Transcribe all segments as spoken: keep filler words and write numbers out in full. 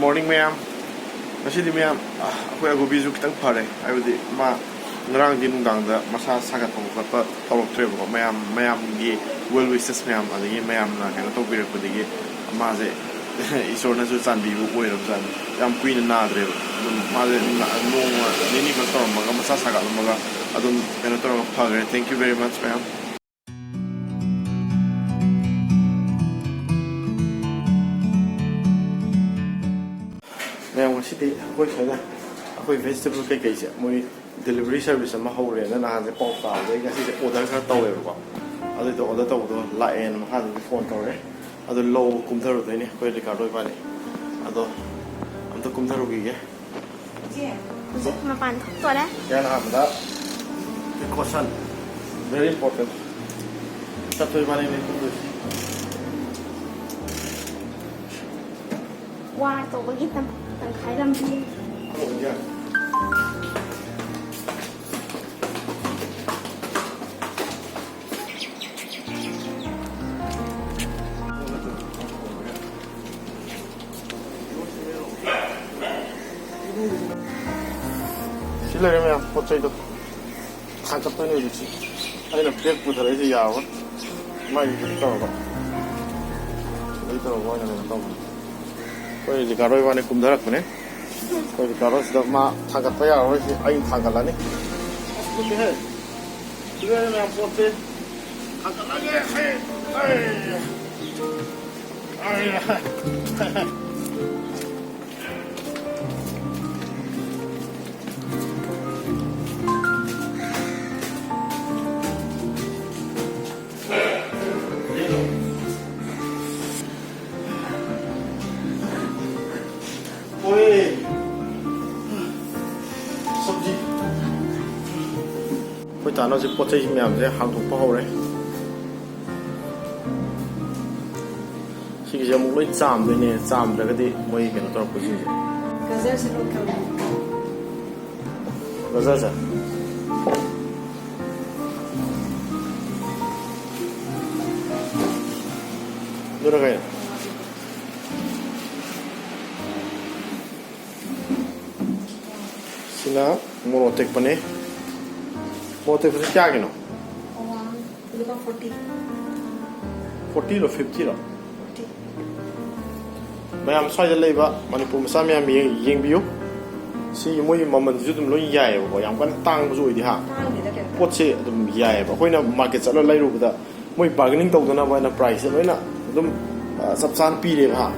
Morning, ꯃꯌꯥꯝ꯫ ꯉꯁꯤꯗꯤ, ꯃꯌꯥꯝ, ꯑ, ꯑꯩꯈꯣꯏ ꯑꯒꯣꯕꯤꯁꯨ ꯈꯤꯇꯪ ꯐꯔꯦ꯫ ꯍꯥꯏꯕꯗꯤ ꯃꯥ ꯉꯔꯥꯡꯗꯤ ꯅꯨꯡꯗꯥꯡꯗ ꯃꯁꯥ ꯁꯥꯒꯠꯄ ꯈꯣꯀꯠꯄ ꯇꯧꯔꯛꯇ꯭ꯔꯦꯕꯀꯣ꯫ ꯃꯌꯥꯝ, ꯃꯌꯥꯝꯒꯤ well wishes ꯃꯌꯥꯝ, ꯑꯗꯒꯤ ꯃꯌꯥꯝꯅ ꯀꯩꯅꯣ ꯇꯧꯕꯤꯔꯛꯄꯗꯒꯤ ꯃꯥꯁꯦ ꯏꯁꯣꯔꯅꯁꯨ ꯆꯥꯟꯕꯤꯕ ꯑꯣꯏꯔꯕꯖꯥꯠꯅꯤ꯫ ꯌꯥꯝ ꯀꯨꯏꯅ ꯅꯥꯗ꯭ꯔꯦꯕ꯫ ꯑꯗꯨꯝ ꯃꯥꯁꯦ ꯅ-, ꯅꯣꯡꯃ ꯅꯤꯅꯤ ꯈꯛ ꯇꯧꯔꯝꯃꯒ ꯃꯁꯥ ꯁꯥꯒꯠꯂꯝꯃꯒ ꯑꯗꯨꯝ ꯀꯩꯅꯣ ꯇꯧꯔꯒ ꯐꯈ꯭ꯔꯦ꯫ Thank you very much, ꯃꯌꯥꯝ꯫ ꯃꯌꯥꯝ, ꯉꯁꯤꯗꯤ ꯑꯩꯈꯣꯏ ꯁ꯭ꯋꯥꯏꯗ ꯑꯩꯈꯣꯏ vegetable ꯀꯩꯀꯩꯁꯦ ꯃꯣꯏ delivery service ꯑꯃ ꯍꯧꯔꯦꯅ ꯅꯍꯥꯟꯁꯦ ꯄꯥꯎ ꯇꯥꯕꯗꯒꯤ ꯉꯁꯤꯁꯦ order ꯈꯔ ꯇꯧꯋꯦꯕꯀꯣ꯫ ꯑꯗꯨꯗꯣ order ꯇꯧꯕꯗꯣ ꯂꯥꯛꯑꯦꯅ ꯃꯈꯥꯗꯒꯤ phone ꯇꯧꯔꯦ꯫ ꯑꯗꯨ ꯂꯧꯕ ꯀꯨꯝꯊꯔꯨꯗꯣꯏꯅꯦ ꯑꯩꯈꯣꯏ ꯔꯤꯀꯥꯔꯗꯣ ꯏꯕꯥꯅꯤ꯫ ꯑꯗꯣ ꯑꯝꯇ ꯀꯨꯝꯊꯔꯨꯈꯤꯒꯦ꯫ ꯍꯧꯖꯤꯛ ꯃꯄꯥꯟ ꯊꯣꯛꯇꯣꯔꯦ꯫ ꯏꯍꯥꯟ ꯑꯍꯥꯟꯕꯗ precaution, very important꯫ ꯆꯠꯊꯣꯏ ꯏꯕꯥꯅꯤꯅꯦ ꯀꯨꯝꯗꯣꯏꯁꯦ꯫ ꯋꯥ ꯇꯧꯕꯒꯤ ꯇꯪ-, ꯇꯪꯈꯥꯏ ꯂꯝꯕꯤ꯫ ꯁꯤ ꯂꯩꯔꯦ ꯃꯌꯥꯝ, ꯄꯣꯠ ꯆꯩꯗꯣ꯫ ꯊꯥꯡꯒꯠꯇꯣꯏꯅꯦ ꯍꯧꯖꯤꯛꯁꯦ꯫ ꯑꯩꯅ bag ꯄꯨꯊꯔꯛꯏꯁꯦ ꯌꯥꯔꯣꯏ꯫ ꯃꯥꯒꯤ ꯀꯩꯅꯣ ꯇꯧꯔꯒ꯫ ꯑꯗꯩ ꯇꯧꯔꯒ ꯑꯣꯏꯅ ꯀꯩꯅꯣ ꯇꯧꯕꯅꯤ꯫ ꯑꯩꯈꯣꯏ ꯔꯤꯀꯥꯔꯗꯣ ꯏꯕꯥꯅꯤ ꯀꯨꯝꯊꯔꯛꯄꯅꯦ꯫ ꯑꯩꯈꯣꯏ ꯔꯤꯀꯥꯔꯗꯣꯁꯤꯗ ꯃꯥ ꯊꯥꯡꯒꯠꯄ ꯌꯥꯔꯔꯣꯏ, ꯁꯤ ꯑꯩꯅ ꯊꯥꯡꯒꯠꯂꯅꯤ꯫ ꯑꯁ, ꯅꯠꯇꯦꯍꯦ꯫ ꯁꯤꯗ ꯃꯌꯥꯝ ꯄꯣꯠꯁꯦ ꯊꯥꯡꯒꯠꯂꯒꯦ꯫ ꯑꯩ, ꯑꯩ, ꯑꯩ꯫ ꯑꯣꯏ꯫ ꯁꯕꯖꯤ꯫ ꯑꯩꯈꯣꯏ ꯇꯥꯅ ꯍꯧꯖꯤꯛ ꯄꯣꯠ ꯆꯩ ꯃꯌꯥꯝꯁꯦ ꯍꯥꯡꯗꯣꯛꯄ ꯍꯧꯔꯦ꯫ ꯁꯤꯒꯤꯁꯦ ꯑꯃꯨꯛ ꯂꯣꯏ ꯆꯥꯝꯗꯣꯏꯅꯦ, ꯆꯥꯝꯗ꯭ꯔꯒꯗꯤ ꯃꯣꯏ ꯀꯩꯅꯣ ꯇꯧꯔꯛꯄꯁꯤꯡꯁꯦ꯫ ꯒꯖꯔꯁꯦ ꯂꯣꯏ ꯀꯪꯉꯦ꯫ ꯒꯖꯔꯁꯦ꯫ ꯑꯗꯨꯅ ꯀꯩꯅꯣ? ꯁꯤꯅ ꯃꯣꯔꯣꯛ ꯑꯇꯦꯛꯄꯅꯦ꯫ ꯃꯣꯔꯣꯛ ꯑꯇꯦꯛꯄꯁꯤ ꯀꯌꯥꯒꯤꯅꯣ? ꯑꯋꯥꯡ ꯂꯨꯄꯥ ꯐꯣꯔꯇꯤ꯫ ꯐꯣꯔꯇꯤꯔꯣ, ꯐꯤꯐꯇꯤꯔꯣ? ꯐꯣꯔꯇꯤ꯫ ꯃꯌꯥꯝ ꯁ꯭ꯋꯥꯏꯗ ꯂꯩꯕ ꯃꯅꯤꯄꯨꯔ ꯃꯆꯥ ꯃꯌꯥꯝ ꯌꯦꯡ- ꯌꯦꯡꯕꯤꯌꯨ꯫ ꯁꯤ ꯃꯣꯏꯒꯤ ꯃꯃꯜꯁꯤꯁꯨ ꯑꯗꯨꯝ ꯂꯣꯏ ꯌꯥꯏꯑꯕꯀꯣ, ꯌꯥꯝ ꯀꯟꯅ ꯇꯥꯡꯕꯁꯨ ꯑꯣꯏꯗꯦ ꯍꯥ꯫ ꯇꯥꯡꯗꯦꯗ ꯀꯩꯝꯇ꯫ ꯄꯣꯠꯁꯦ ꯑꯗꯨꯝ ꯌꯥꯏꯑꯕ, ꯑꯩꯈꯣꯏꯅ ꯃꯥꯔꯀꯦꯠ ꯆꯠꯂ ꯂꯩꯔꯨꯕꯗ ꯃꯣꯏ ꯕꯥꯔꯒꯦꯅꯤꯡ ꯇꯧꯗꯅꯕ ꯍꯥꯏꯅ ꯄ꯭ꯔꯥꯏꯁꯁꯦ ꯂꯣꯏꯅ ꯑꯗꯨꯝ ꯑ, ꯆꯞ ꯆꯥꯅ ꯄꯤꯔꯦꯕ ꯍꯥ꯫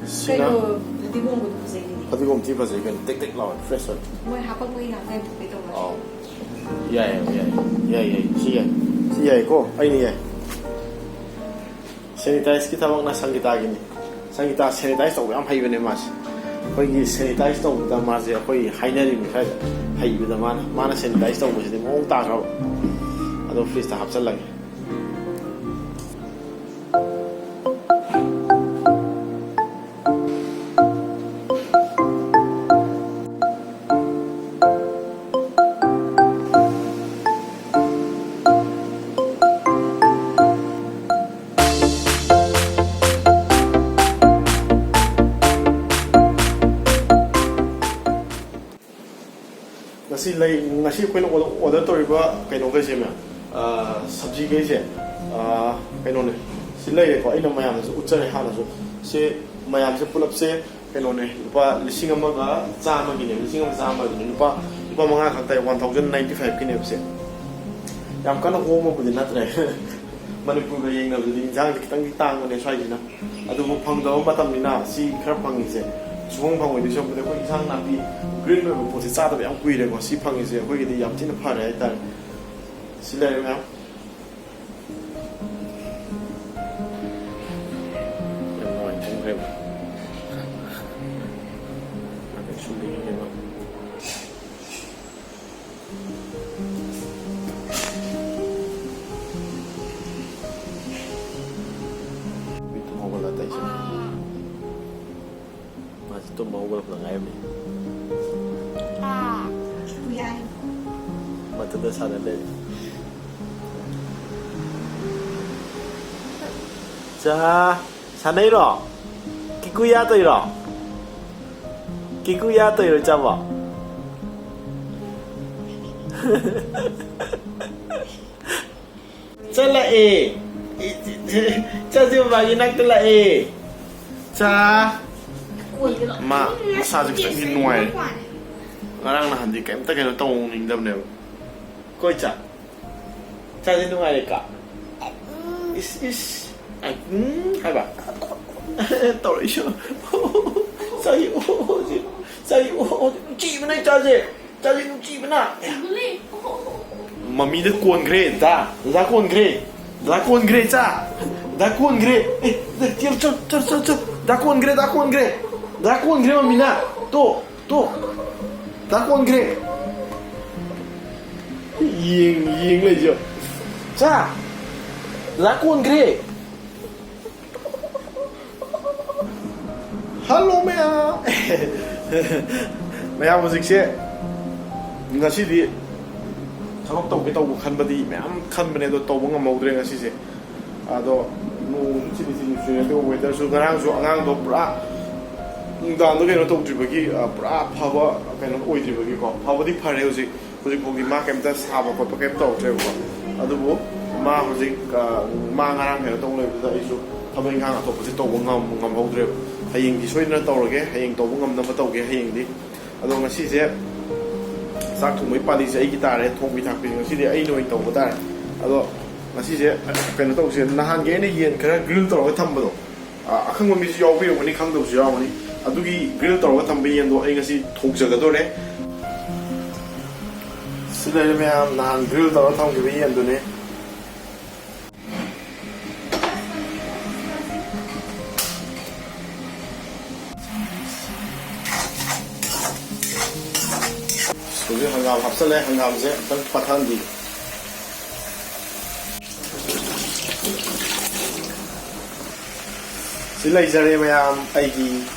ꯁꯤꯅ ꯀꯩꯅꯣ, ꯐꯗꯤꯒꯣꯝꯒꯗꯣ ꯐꯖꯩꯅꯦ꯫ ꯐꯗꯤꯒꯣꯝ ꯊꯤ ꯐꯖꯩ ꯀꯩꯅꯣ, ꯇꯦꯛ ꯇꯦꯛ ꯂꯥꯎꯔꯦ, ꯐ꯭ꯔꯦꯁ ꯑꯣꯏ꯫ ꯃꯣꯏ ꯍꯥꯄꯛꯄꯒꯤ ꯉꯥꯛꯇ ꯄꯨꯊꯣꯛꯀꯦ ꯇꯧꯕ꯫ ꯑꯥꯎ꯫ ꯌꯥꯏ ꯌꯥꯏ ꯌꯥꯏ ꯌꯥꯏ ꯌꯥꯏ ꯁꯤ ꯌꯥꯏ ꯁꯤ ꯌꯥꯏꯀꯣ, ꯑꯩꯅ ꯌꯥꯏ꯫ ꯁꯦꯅꯤꯇꯥꯏꯁꯀꯤ ꯊꯕꯛꯅ ꯁꯪꯒꯤꯇꯥꯒꯤꯅꯤ꯫ ꯁꯪꯒꯤꯇꯥ ꯁꯦꯅꯤꯇꯥꯏꯁ ꯇꯧꯕ ꯌꯥꯝ ꯍꯩꯕꯅꯦ ꯃꯥꯁꯦ꯫ ꯑꯩꯈꯣꯏꯒꯤ ꯁꯦꯅꯤꯇꯥꯏꯁ ꯇꯧꯕꯗ ꯃꯥꯁꯦ ꯑꯩꯈꯣꯏ ꯍꯥꯏꯅꯔꯤꯕꯅꯤ ꯁ꯭ꯋꯥꯏꯗ, ꯍꯩꯕꯗ ꯃꯥꯅ ꯃꯥꯅ ꯁꯦꯅꯤꯇꯥꯏꯁ ꯇꯧꯕꯁꯤꯗꯤ ꯃꯑꯣꯡ ꯇꯥꯈ꯭ꯔꯕ꯫ ꯑꯗꯣ ꯐ꯭ꯔꯤꯖꯇ ꯍꯥꯞꯆꯤꯜꯂꯒꯦ꯫ ꯉꯁꯤ ꯂꯩ ꯉꯁꯤ ꯑꯩꯈꯣꯏꯅ ꯑꯣꯔꯗꯔ ꯇꯧꯔꯤꯕ ꯀꯩꯅꯣꯈꯩꯁꯦ ꯃꯌꯥꯝ, ꯁꯕꯖꯤꯈꯩꯁꯦ, ꯀꯩꯅꯣꯅꯦ꯫ ꯁꯤ ꯂꯩꯔꯦꯀꯣ, ꯑꯩꯅ ꯃꯌꯥꯝꯗꯁꯨ ꯎꯠꯆꯔꯦ ꯍꯥꯟꯅꯁꯨ꯫ ꯁꯤ ꯃꯌꯥꯝꯁꯦ ꯄꯨꯂꯞꯁꯦ ꯀꯩꯅꯣꯅꯦ, ꯂꯨꯄꯥ ꯂꯤꯁꯤꯡ ꯑꯃꯒ ꯆꯥꯝꯃꯒꯤꯅꯦ꯫ ꯂꯤꯁꯤꯡ ꯑꯃ ꯆꯥꯝꯃꯒꯤꯅꯦ꯫ ꯂꯨꯄꯥ ꯂꯨꯄꯥ ꯃꯉꯥ ꯈꯛ ꯇꯥꯏ꯫ ꯋꯥꯟ ꯊꯥꯎꯖꯟ ꯅꯥꯏꯟꯇꯤ ꯐꯥꯏꯚꯀꯤꯅꯦꯕꯁꯦ꯫ ꯌꯥꯝ ꯀꯟꯅ ꯍꯣꯡꯕꯕꯨꯗꯤ ꯅꯠꯇ꯭ꯔꯦ꯫ ꯃꯅꯤꯄꯨꯔꯒ ꯌꯦꯡꯅꯕꯗꯗꯤ ꯏꯟꯁꯥꯡꯁꯦ ꯈꯤꯇꯪꯗꯤ ꯇꯥꯡꯕꯅꯦ ꯁ꯭ꯋꯥꯏꯁꯤꯅ꯫ ꯑꯗꯨꯕꯨ ꯐꯪꯗꯕ ꯃꯇꯝꯅꯤꯅ ꯁꯤ ꯈꯔ ꯐꯪꯉꯤꯁꯦ ꯁꯨꯡꯐꯪ ꯐꯪꯉꯣꯏꯗꯣꯏ ꯁꯔꯨꯛꯄꯨꯗꯤ ꯑꯩꯈꯣꯏ ꯏꯟꯁꯥꯡ ꯅꯥꯄꯤ ꯒ꯭ꯔꯤꯟ ꯑꯣꯏꯕ ꯄꯣꯠꯁꯦ ꯆꯥꯗꯕ ꯌꯥꯝ ꯀꯨꯏꯔꯦꯀꯣ꯫ ꯁꯤ ꯐꯪꯉꯤꯁꯦ ꯑꯩꯈꯣꯏꯒꯤꯗꯤ ꯌꯥꯝ ꯊꯤꯅ ꯐꯔꯦ ꯍꯥꯏꯇꯥꯔꯦ꯫ ꯁꯤ ꯂꯩꯔꯦ ꯃꯌꯥꯝ꯫ ꯌꯥꯝ ꯅꯨꯡꯉꯥꯏꯊꯣꯛꯈ꯭ꯔꯦꯕ꯫ ꯉꯥꯛꯇꯪ ꯁꯨꯝ ꯌꯦꯡꯉꯦꯕ꯫ ꯃꯤ ꯇꯨꯝ ꯍꯧꯒꯠꯂ ꯇꯧꯏꯁꯦ꯫ ꯃꯥꯁꯦ ꯇꯨꯝꯕ ꯍꯧꯒꯠꯂꯛꯄꯗ ꯉꯥꯏꯔꯝꯃꯤ꯫ ꯌꯥꯏ꯫ ꯃꯊꯟꯇ ꯁꯥꯟꯅ ꯂꯩꯔꯦ꯫ ꯆꯥ ꯁꯥꯟꯅꯩꯔꯣ? ꯀꯤꯀꯨ ꯌꯥꯗꯣꯏꯔꯣ? ꯀꯤꯀꯨ ꯌꯥ ꯇꯣꯏꯔꯣ ꯆꯥꯕ? ꯆꯠꯂꯛꯑꯦ꯫ ꯆꯥꯁꯤ ꯃꯃꯥꯒꯤ ꯅꯥꯛꯇ ꯂꯥꯛꯑꯦ꯫ ꯆꯥ꯫ ꯃꯥ ꯃꯁꯥꯁꯦ ꯈꯤꯇꯪꯗꯤ ꯅꯨꯡꯉꯥꯏꯔꯦ꯫ ꯉꯔꯥꯡ ꯅꯍꯥꯟꯗꯤ ꯀꯩꯝꯇ ꯀꯩꯅꯣ ꯇꯧꯅꯤꯡꯗꯕꯅꯦꯕ꯫ ꯀꯣꯏ ꯆꯥ꯫ ꯆꯥꯁꯤ ꯅꯨꯡꯉꯥꯏꯔꯦꯀꯣ? ꯏꯁ, ꯏꯁ꯫ ꯑꯥꯏ, ꯎꯝ, ꯍꯥꯏꯕ꯫ ꯇꯧꯔꯛꯏꯁꯨ꯫ ꯆꯥꯁꯤ, ꯑꯣ, ꯑꯣ, ꯆꯥꯁꯤ, ꯑꯣ, ꯑꯣ, ꯅꯨꯡꯁꯤꯕꯅ ꯆꯥꯁꯦ꯫ ꯆꯥꯁꯤ ꯅꯨꯡꯁꯤꯕꯅ꯫ ꯃꯃꯤꯗ ꯀꯣꯟꯈ꯭ꯔꯦ, ꯗꯥ꯫ ꯗꯥ ꯀꯣꯟꯈ꯭ꯔꯦ꯫ ꯗꯥ ꯀꯣꯟꯈ꯭ꯔꯦ, ꯆꯥ꯫ ꯗꯥ ꯀꯣꯟꯈ꯭ꯔꯦ꯫ ꯑꯦ, ꯆꯠ, ꯆꯠ, ꯆꯠ, ꯆꯠ, ꯆꯠ꯫ ꯗꯥ ꯀꯣꯟꯈ꯭ꯔꯦ, ꯗꯥ ꯀꯣꯟꯈ꯭ꯔꯦ꯫ ꯗꯥ ꯀꯣꯟꯈ꯭ꯔꯦ, ꯃꯃꯤꯅ꯫ ꯇꯣ꯫ ꯇꯣ, ꯗꯥ ꯀꯣꯟꯈ꯭ꯔꯦ꯫ ꯌꯦꯡ, ꯌꯦꯡ ꯂꯩꯖ꯫ ꯆꯥ, ꯗꯥ ꯀꯣꯟꯈ꯭ꯔꯦ꯫ ꯍꯜꯂꯣ ꯃꯌꯥꯝ꯫ ꯃꯌꯥꯝ ꯍꯧꯖꯤꯛꯁꯦ, ꯉꯁꯤꯗꯤ ꯊꯕꯛ ꯇꯧꯒꯦ ꯇꯧꯕ ꯈꯟꯕꯗꯤ ꯃꯌꯥꯝ ꯈꯟꯕꯅꯦ, ꯑꯗꯣ ꯇꯧꯕ ꯉꯝꯍꯧꯗ꯭ꯔꯦ ꯉꯁꯤꯁꯦ꯫ ꯑꯗꯣ ꯅꯣꯡꯁꯨ ꯊꯤꯂꯤ ꯊꯤꯂꯤ ꯆꯨꯏ, ꯑꯗꯨꯒ ꯋꯦꯗꯔꯁꯨ ꯉꯔꯥꯡꯁꯨ ꯑꯉꯥꯡꯗꯣ ꯄꯨꯔꯥ ꯅꯨꯡꯗꯥꯡꯗ ꯀꯩꯅꯣ ꯇꯧꯗ꯭ꯔꯤꯕꯒꯤ, ꯑ, ꯄꯨꯔꯥ ꯐꯕ ꯀꯩꯅꯣ ꯑꯣꯏꯗ꯭ꯔꯤꯕꯒꯤꯀꯣ, ꯐꯕꯗꯤ ꯐꯔꯦ ꯍꯧꯖꯤꯛ꯫ ꯍꯧꯖꯤꯛꯐꯥꯎꯗꯤ ꯃꯥ ꯀꯩꯝꯇ ꯁꯥꯕ ꯈꯣꯠꯄ ꯀꯩꯝ ꯇꯧꯔꯛꯇ꯭ꯔꯦꯕꯀꯣ꯫ ꯑꯗꯨꯕꯨ ꯃꯥ ꯍꯧꯖꯤꯛ, ꯑ, ꯃꯥ ꯉꯔꯥꯡ ꯀꯩꯅꯣ ꯇꯧ ꯂꯩꯕꯗꯨꯗ ꯑꯩꯁꯨ ꯊꯕꯛ ꯏꯪꯈꯥꯡ ꯑꯇꯣꯞꯄꯁꯦ ꯇꯧꯕ ꯉꯝ-, ꯉꯝꯍꯧꯗ꯭ꯔꯦꯕ꯫ ꯍꯌꯦꯡꯗꯤ ꯁꯣꯏꯗꯅ ꯇꯧꯔꯒꯦ, ꯍꯌꯦꯡ ꯇꯧꯕ ꯉꯝꯅꯕ ꯇꯧꯒꯦ ꯍꯌꯦꯡꯗꯤ꯫ ꯑꯗꯣ ꯉꯁꯤꯁꯦ ꯆꯥꯛ ꯊꯣꯡꯕꯒꯤ ꯄꯥꯂꯤꯁꯦ ꯑꯩꯒꯤ ꯇꯥꯔꯦ, ꯊꯣꯡꯕꯤ ꯊꯥꯛꯄꯤꯁꯦ ꯉꯁꯤꯗꯤ ꯑꯩꯅ ꯑꯣꯏꯅ ꯇꯧꯕ ꯇꯥꯔꯦ꯫ ꯑꯗꯣ ꯉꯁꯤꯁꯦ ꯀꯩꯅꯣ ꯇꯧꯁꯦ, ꯅꯍꯥꯟꯒꯤ ꯑꯩꯅ ꯌꯦꯟ ꯈꯔ ꯒ꯭ꯔꯤꯜ ꯇꯧꯔꯒ ꯊꯝꯕꯗꯣ, ꯑ, ꯑꯈꯪꯕ ꯃꯤꯁꯨ ꯌꯥꯎꯕꯤꯔꯝꯒꯅꯤ, ꯈꯪꯗꯕꯁꯨ ꯌꯥꯎꯔꯝꯒꯅꯤ꯫ ꯑꯗꯨꯒꯤ ꯒ꯭ꯔꯤꯜ ꯇꯧꯔꯒ ꯊꯝꯕ ꯌꯦꯟꯗꯣ ꯑꯩ ꯉꯁꯤ ꯊꯣꯡꯖꯒꯗꯣꯔꯦ꯫ ꯁꯤ ꯂꯩꯔꯦ ꯃꯌꯥꯝ, ꯅꯍꯥꯟ ꯒ꯭ꯔꯤꯜ ꯇꯧꯔꯒ ꯊꯝꯈꯤꯕ ꯌꯦꯟꯗꯨꯅꯦ꯫ ꯍꯧꯖꯤꯛ ꯍꯪꯒꯥꯝ ꯍꯥꯞꯆꯜꯂꯦ, ꯍꯪꯒꯥꯝꯁꯦ ꯑꯝꯇꯪ ꯄꯠꯊꯍꯟꯕꯤꯒꯦ꯫ ꯁꯤ ꯂꯩꯖꯔꯦ ꯃꯌꯥꯝ, ꯑꯩꯒꯤ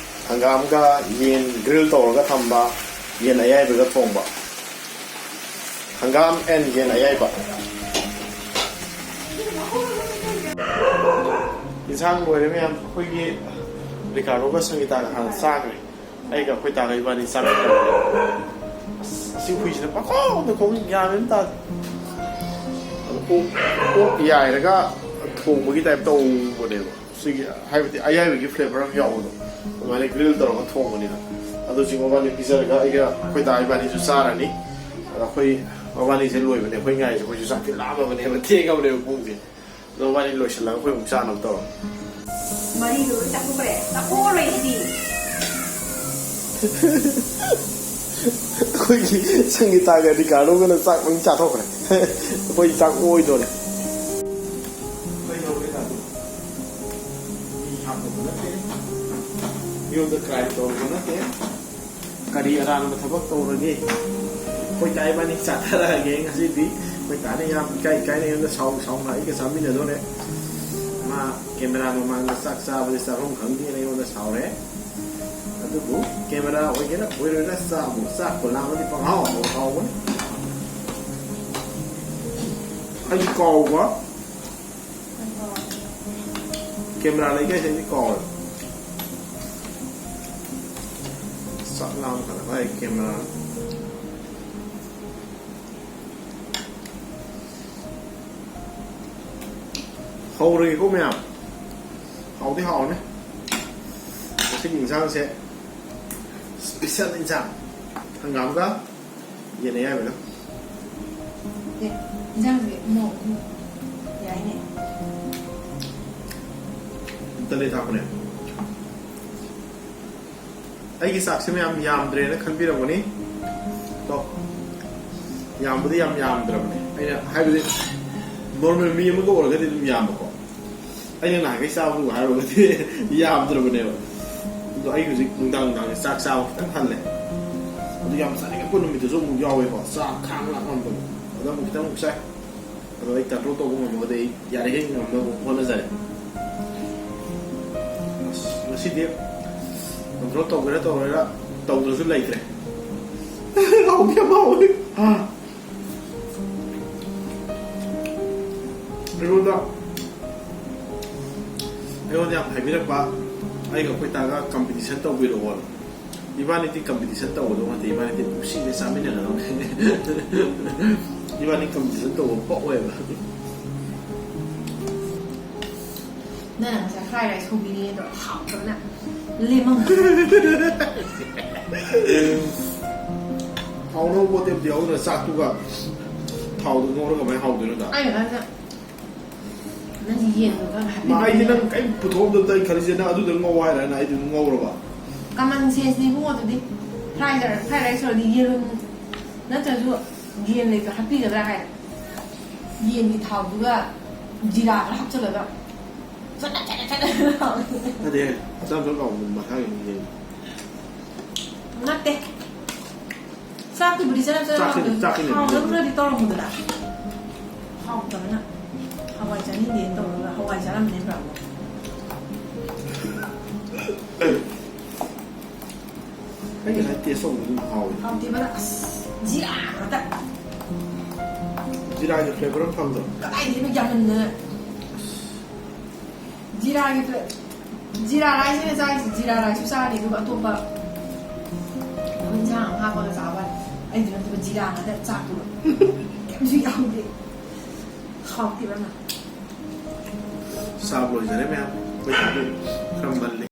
ꯍꯪꯒꯥꯝꯒ ꯌꯦꯟ ꯒ꯭ꯔꯤꯜ ꯇꯧꯔꯒ ꯊꯝꯕ, ꯌꯦꯟ ꯑꯌꯥꯏꯕꯒ ꯊꯣꯡꯕ꯫ ꯍꯪꯒꯥꯝ ꯑꯦꯟ ꯌꯦꯟ ꯑꯌꯥꯏꯕ꯫ ꯏꯟꯁꯥꯡ ꯂꯣꯏꯔꯦ ꯃꯌꯥꯝ꯫ ꯑꯩꯈꯣꯏꯒꯤ ꯔꯤꯀꯥꯔꯗꯣꯒ ꯁꯪꯒꯤꯇꯥꯒ ꯍꯥꯟꯅ ꯆꯥꯈ꯭ꯔꯦ꯫ ꯑꯩꯒ ꯑꯩꯈꯣꯏ ꯇꯥꯒ ꯏꯕꯥꯅꯤ ꯆꯥꯃꯤꯟꯅꯕꯅꯦ꯫ ꯑꯁ, ꯑꯁꯤ ꯍꯨꯏꯁꯤꯅ ꯄꯪꯈꯣꯡꯗ ꯈꯣꯡꯉꯤ, ꯒ꯭ꯌꯥꯟ ꯃꯦꯟ ꯑꯃ ꯇꯥꯗꯦ꯫ ꯑꯗꯣ ꯑꯣꯛ, ꯑꯣꯛ ꯌꯥꯏꯔꯒ ꯊꯣꯡꯕꯒꯤ ꯇꯥꯏꯞ ꯇꯧꯕꯅꯦꯕ꯫ ꯁꯤꯒꯤ ꯍꯥꯏꯕꯗꯤ ꯑꯌꯥꯏꯕꯒꯤ ꯐ꯭ꯂꯦꯕꯔ ꯑꯃ ꯌꯥꯎꯕꯗꯣ, ꯑꯗꯨꯃꯥꯏꯅ ꯒ꯭ꯔꯤꯜ ꯇꯧꯔꯒ ꯊꯣꯡꯕꯅꯤꯅ꯫ ꯑꯗꯣ ꯍꯧꯖꯤꯛ ꯃꯕꯥꯅꯤ ꯄꯤꯖꯔꯒ ꯑꯩꯒ ꯑꯩꯈꯣꯏ ꯗꯥ ꯏꯕꯥꯅꯤꯁꯨ ꯆꯥꯔꯅꯤ꯫ ꯑꯗꯣ ꯑꯩꯈꯣꯏ ꯃꯕꯥꯅꯤꯁꯦ ꯂꯣꯏꯕꯅꯦ ꯑꯩꯈꯣꯏ ꯉꯥꯏꯁꯦ꯫ ꯑꯩꯈꯣꯏꯁꯨ ꯆꯥꯛꯇꯤ ꯂꯥꯝꯃꯕꯅꯦꯕ, ꯊꯦꯡꯉꯕꯅꯦꯕ ꯄꯨꯡꯁꯦ꯫ ꯑꯗꯣ ꯃꯕꯥꯅꯤ ꯂꯣꯏꯁꯤꯜꯂꯒ ꯑꯩꯈꯣꯏ ꯑꯃꯨꯛ ꯆꯥꯅꯕ ꯇꯧꯔꯣ꯫ ꯃꯔꯤꯗꯣ ꯂꯣꯏ ꯆꯥꯊꯣꯛꯈ꯭ꯔꯦ꯫ ꯆꯥꯊꯣꯛꯑꯔꯣꯏ ꯑꯩꯗꯤ꯫ ꯑꯩꯈꯣꯏꯒꯤ ꯁꯪꯒꯤꯇꯥꯒ ꯔꯤꯀꯥꯔꯗꯣꯒꯅ ꯆꯥꯛ ꯂꯣꯏ ꯆꯥꯊꯣꯛꯈ꯭ꯔꯦ꯫ ꯑꯩꯈꯣꯏ ꯆꯥꯛ ꯑꯣꯏꯗꯣꯔꯦ꯫ ꯀꯩꯗꯧꯔꯒꯦ ꯇꯥꯗꯣ? ꯃꯤ ꯍꯥꯠꯇꯧꯕ ꯅꯠꯇꯦ꯫ ꯃꯤꯉꯣꯟꯗ ꯀ꯭ꯔꯥꯏꯝ ꯇꯧꯔꯨꯕ ꯅꯠꯇꯦ꯫ ꯀꯔꯤ ꯑꯔꯥꯟꯕ ꯊꯕꯛ ꯇꯧꯔꯒꯦ? ꯑꯩꯈꯣꯏ ꯇꯥ ꯏꯕꯥꯅꯤ ꯆꯥꯊꯔꯛꯑꯒꯦ ꯉꯁꯤꯗꯤ꯫ ꯑꯩꯈꯣꯏ ꯇꯥꯅ ꯌꯥꯝ ꯏꯀꯥꯏ ꯏꯀꯥꯏꯅ ꯑꯩꯉꯣꯟꯗ ꯁꯥꯎ ꯁꯥꯎꯅ ꯑꯩꯒ ꯆꯥꯃꯤꯟꯅꯗꯣꯔꯦ꯫ ꯃꯥ ꯀꯦꯃꯦꯔꯥ ꯃꯃꯥꯡꯗ ꯆꯥꯛ ꯆꯥꯕꯁꯦ ꯆꯥꯐꯝ ꯈꯪꯗꯦꯅ ꯑꯩꯉꯣꯟꯗ ꯁꯥꯎꯔꯦ꯫ ꯑꯗꯨꯕꯨ ꯀꯦꯃꯦꯔꯥ ꯑꯣꯏꯒꯦꯔꯥ ꯑꯣꯏꯔꯣꯏꯔꯥ ꯆꯥꯕꯨ ꯆꯥꯛꯄꯨ ꯂꯥꯝꯃꯗꯤ ꯄꯪꯍꯥꯎ ꯍꯥꯎꯕꯅꯤ꯫ ꯑꯩꯗꯤ ꯀꯥꯎꯕ꯫ ꯀꯦꯃꯦꯔꯥ ꯂꯩꯀꯥꯏꯁꯦ ꯑꯩꯗꯤ ꯀꯥꯎꯔꯦ꯫ ꯆꯥꯛ ꯂꯥꯝ ꯐꯅ ꯐꯥꯏ ꯀꯦꯃꯦꯔꯥ꯫ ꯍꯧꯔꯒꯦꯀꯣ ꯃꯌꯥꯝ꯫ ꯍꯥꯎꯗꯤ ꯍꯥꯎꯔꯅꯤ꯫ ꯉꯁꯤꯒꯤ ꯏꯟꯁꯥꯡꯁꯦ ꯏꯁꯄꯤꯁꯦꯜ ꯏꯟꯁꯥꯡ꯫ ꯍꯪꯒꯥꯝꯒ ꯌꯦꯟ ꯑꯌꯥꯏꯕꯒ꯫ ꯑꯦ, ꯏꯟꯖꯥꯡꯁꯦ ꯃꯣꯔꯣꯛ ꯑꯗꯨꯝ ꯌꯥꯏꯅꯦ꯫ ꯑꯝꯇ ꯂꯩ ꯊꯥꯛꯄꯅꯦ꯫ ꯑꯩꯒꯤ ꯆꯥꯛꯁꯦ ꯃꯌꯥꯝ ꯌꯥꯝꯗ꯭ꯔꯦꯅ ꯈꯟꯕꯤꯔꯝꯒꯅꯤ꯫ ꯑꯗꯣ ꯌꯥꯝꯕꯨꯗꯤ ꯌꯥꯝ ꯌꯥꯝꯗ꯭ꯔꯕꯅꯦ꯫ ꯑꯩꯅ ꯍꯥꯏꯕꯗꯤ ꯅꯣꯔꯃꯦꯜ ꯃꯤ ꯑꯃꯒ ꯑꯣꯏꯔꯒꯗꯤ ꯑꯗꯨꯝ ꯌꯥꯝꯕꯀꯣ꯫ ꯑꯩꯅ ꯅꯍꯥꯟꯈꯩ ꯆꯥꯕꯗꯨꯒ ꯍꯥꯏꯔꯨꯔꯒꯗꯤ ꯌꯥꯝꯗ꯭ꯔꯕꯅꯦꯕ꯫ ꯑꯗꯣ ꯑꯩ ꯍꯧꯖꯤꯛ ꯅꯨꯡꯗꯥꯡ ꯅꯨꯡꯗꯥꯡꯁꯦ ꯆꯥꯛ ꯆꯥꯕ ꯈꯤꯇꯪ ꯍꯜꯂꯦ꯫ ꯑꯗꯨ ꯌꯥꯝ ꯆꯥꯅꯤꯡꯉꯛꯄ ꯅꯨꯃꯤꯠꯇꯨꯁꯨ ꯑꯃꯨꯛ ꯌꯥꯎꯋꯦꯀꯣ꯫ ꯆꯥꯛ ꯈꯥꯡ ꯂꯥꯛ ꯉꯝꯗꯕ꯫ ꯑꯗ ꯑꯃꯨꯛ ꯈꯤꯇꯪ ꯑꯃꯨꯛ ꯆꯥꯏ꯫ ꯑꯗꯣ ꯑꯩ ꯀꯟꯇ꯭ꯔꯣꯜ ꯇꯧꯕ ꯉꯝꯃꯒꯗꯤ ꯑꯩ ꯌꯥꯔꯤꯈꯩ ꯉꯝꯅꯕ ꯍꯣꯠꯅꯖꯔꯦ꯫ ꯑꯁ, ꯉꯁꯤꯗꯤ ꯀꯟꯇ꯭ꯔꯣꯜ ꯇꯧꯒꯦꯔꯥ ꯇꯧꯔꯣꯏꯔꯥ ꯇꯧꯗ꯭ꯔꯁꯨ ꯂꯩꯇ꯭ꯔꯦ꯫ ꯍꯥꯎꯗꯤ ꯌꯥꯝ ꯍꯥꯎꯋꯦ꯫ ꯑꯥ꯫ ꯑꯩꯉꯣꯟꯗ, ꯑꯩꯉꯣꯟꯗ ꯌꯥꯝ ꯍꯥꯏꯕꯤꯔꯛꯄ, ꯑꯩꯒ ꯑꯩꯈꯣꯏ ꯇꯥꯒ ꯀꯝꯄꯤꯇꯤꯁꯟ ꯇꯧꯕꯤꯔꯛꯑꯣꯅ꯫ ꯏꯕꯥꯅꯤꯗꯤ competition ꯇꯧꯒꯗꯧ ꯅꯠꯇꯦ, ꯏꯕꯥꯅꯤꯗꯤ ꯅꯨꯡꯁꯤꯅ ꯆꯥꯃꯤꯟꯅꯒꯗꯧꯅꯤ꯫ ꯏꯕꯥꯅꯤ competition ꯇꯧꯕ ꯄꯣꯛꯑꯣꯏꯕ꯫ ꯅꯪꯅ ꯉꯁꯥꯏ fried rice ꯍꯧꯕꯤꯔꯦ ꯑꯗꯣ ꯍꯥꯎꯇꯕꯅ ꯂꯦꯝꯃꯝ꯫ ꯍꯥꯎꯅꯕ ꯄꯣꯠꯇꯤ ꯑꯝꯇ ꯌꯥꯎꯗꯅ ꯆꯥꯛꯇꯨꯒ ꯊꯥꯎꯗꯨ ꯉꯧꯔꯒ ꯀꯃꯥꯏꯅ ꯍꯥꯎꯗꯣꯏꯅꯣ ꯗꯥ? ꯑꯩꯅ ꯈꯜꯂꯤꯁꯦ ꯅꯪꯒꯤ ꯌꯦꯟꯗꯣ ꯈꯔ ꯃꯥ ꯑꯩꯗꯤ ꯍꯥꯞꯄꯤꯔꯝꯃꯗꯤ ꯅꯪ ꯀꯔꯤꯝ ꯄꯨꯊꯣꯛꯑꯝꯗꯕꯗ ꯑꯩ ꯈꯜꯂꯤꯁꯦ ꯅꯪ ꯑꯗꯨꯗ ꯉꯧ ꯍꯥꯏꯔꯅ ꯑꯩꯗꯤ ꯑꯗꯨꯝ ꯉꯧꯔꯕ꯫ Common sense ꯅꯤ ꯏꯕꯨꯡꯉꯣ ꯑꯗꯨꯗꯤ꯫ Fried rice, fried rice ꯑꯣꯏꯔꯗꯤ ꯌꯦꯔꯨꯝ ꯅꯠꯇ꯭ꯔꯁꯨ ꯌꯦꯟ ꯂꯩꯕ ꯍꯥꯞꯄꯤꯒꯗ꯭ꯔꯥ ꯍꯥꯏ꯫ ꯌꯦꯟꯒꯤ ꯊꯥꯎꯗꯨꯒ ꯖꯤꯔꯥ ꯈꯔ ꯍꯥꯞꯆꯤꯜꯂꯒ ꯆꯠꯅ ꯆꯠꯅ ꯆꯠꯅ ꯂꯥꯎꯔꯦ꯫ ꯅꯠꯇꯦ, ꯆꯞ ꯆꯞ ꯂꯥꯎꯕ ꯃꯁꯥꯒꯤ ꯌꯦꯟ꯫ ꯅꯠꯇꯦ꯫ ꯆꯥꯛꯇꯨꯕꯨꯗꯤ ꯆꯠꯅ ꯆꯠꯅ ꯆꯥꯛꯀꯤꯅꯤ, ꯂꯥꯎꯔꯦ꯫ ꯆꯥꯛꯀꯤꯅꯤ꯫ ꯊꯥꯎꯗꯪ ꯈꯔꯗꯤ ꯇꯧꯔꯝꯃꯨꯗꯅ꯫ ꯍꯥꯎꯇꯕꯅ꯫ ꯍꯋꯥꯏ ꯆꯥꯅꯤꯡꯗꯦꯅ ꯇꯧꯔꯒ ꯍꯋꯥꯏ ꯆꯥꯔꯝꯕꯅꯦ ꯕ꯭ꯔꯥꯕꯣ꯫ ꯑꯩ ꯉꯁꯥꯏ taste ꯇꯧꯕꯗ ꯑꯗꯨꯝ ꯍꯥꯎꯋꯦ꯫ ꯍꯥꯎꯇꯦꯕꯅ ꯑꯁ ꯖꯤꯔꯥ ꯉꯥꯛꯇ꯫ ꯖꯤꯔꯥꯒꯤ flavor ꯑꯃ ꯐꯪꯗ꯭ꯔꯣ? ꯀꯗꯥꯏꯗꯩꯅꯣ ꯌꯥꯝꯃꯟꯗꯅ꯫ ꯖꯤꯔꯥꯒꯤ fla-, ꯖꯤꯔꯥ rice ꯅꯦ ꯆꯥꯔꯤꯁꯦ, ꯖꯤꯔꯥ rice ꯁꯨ ꯆꯥꯔꯤ ꯑꯗꯨꯒ ꯑꯇꯣꯞꯄ ꯑꯗꯨꯝ ꯏꯟꯁꯥꯡ ꯑꯃ ꯍꯥꯞꯄꯒ ꯆꯥꯕ ꯋꯥꯅꯤ꯫ ꯑꯩꯗꯤ ꯅꯠꯇꯕ ꯖꯤꯔꯥ ꯉꯥꯛꯇ ꯆꯥꯛꯇꯨ ꯀꯩꯝꯁꯨ ꯌꯥꯎꯗꯦ꯫ ꯍꯥꯎꯇꯦꯕ ꯌꯥꯝꯅ꯫ ꯆꯥꯕ ꯂꯣꯏꯖꯔꯦ ꯃꯌꯥꯝ꯫ ꯑꯩꯈꯣꯏ ꯆꯥꯗꯣꯏꯅꯤ꯫ ꯈꯔ ꯃꯜꯂꯤ꯫